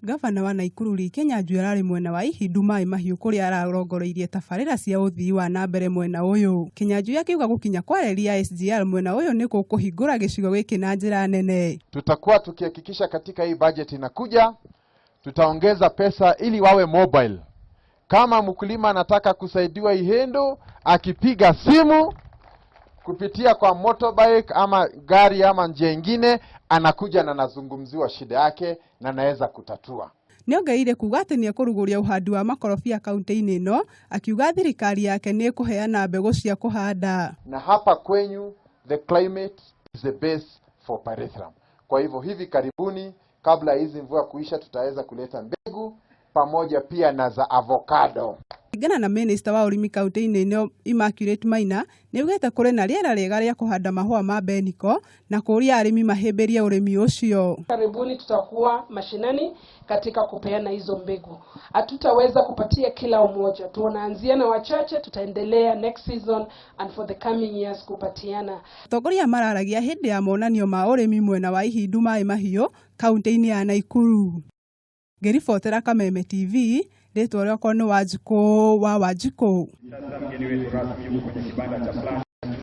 Gavana wa Naikuru Lee Kinyanjui ararĩ mwena wa Ihindu Maĩ Mahiũ kũrĩa ararongoreirie tabarĩra cia ũthii wa na mbere mwena ũyũ. Kinyanjui akiuga gũkinya kwa reri ya SGR mwena ũyũ nĩ gũkũhingũra gĩcigo gĩkĩ na njĩra nene. Tutakuwa tukihakikisha katika hii budget inakuja, tutaongeza pesa ili wawe mobile. Kama mkulima anataka kusaidiwa Ihindu, akipiga simu kupitia kwa motorbike ama gari ama njia ingine, anakuja na anazungumziwa shida yake na anaweza kutatua. Nĩongereire kuga atĩ nĩekũrugũria ũhandi wa makorobia kaunti-inĩ ĩno, akiuga thirikari yake nĩ ĩkũheana mbegũ cia kũhanda. Na hapa kwenyu the climate is the base for pyrethrum. Kwa hivyo hivi karibuni, kabla ya hizi mvua kuisha, tutaweza kuleta mbegu pamoja pia na za avocado. Kũringana na minista wa ũrĩmi kaunti-inĩ ĩno Immaculate Maina, nĩaugĩte kũrĩ na rĩera rĩega rĩa kũhanda mahũa ma mbeniko na kũũria arĩmi mahĩmbĩrie ũrĩmi ũcio. Karibuni tutakuwa mashinani katika kupeana hizo mbegu. Hatutaweza kupatia kila mmoja, tunaanzia na wachache, tutaendelea next season and for the coming years kupatiana. Atongoria mararagia hĩndĩ ya monanio ma ũrĩmi mwena wa Ihindu Maĩ Mahiũ kaunti-inĩ ya Naikuru. Ngĩribotera Kameme TV, rĩtwa rĩakwa nĩ Wanjikũ wa Wanjikũ. Sasa mgeni wetu rasmi yuko kwenye kibanda cha Flash.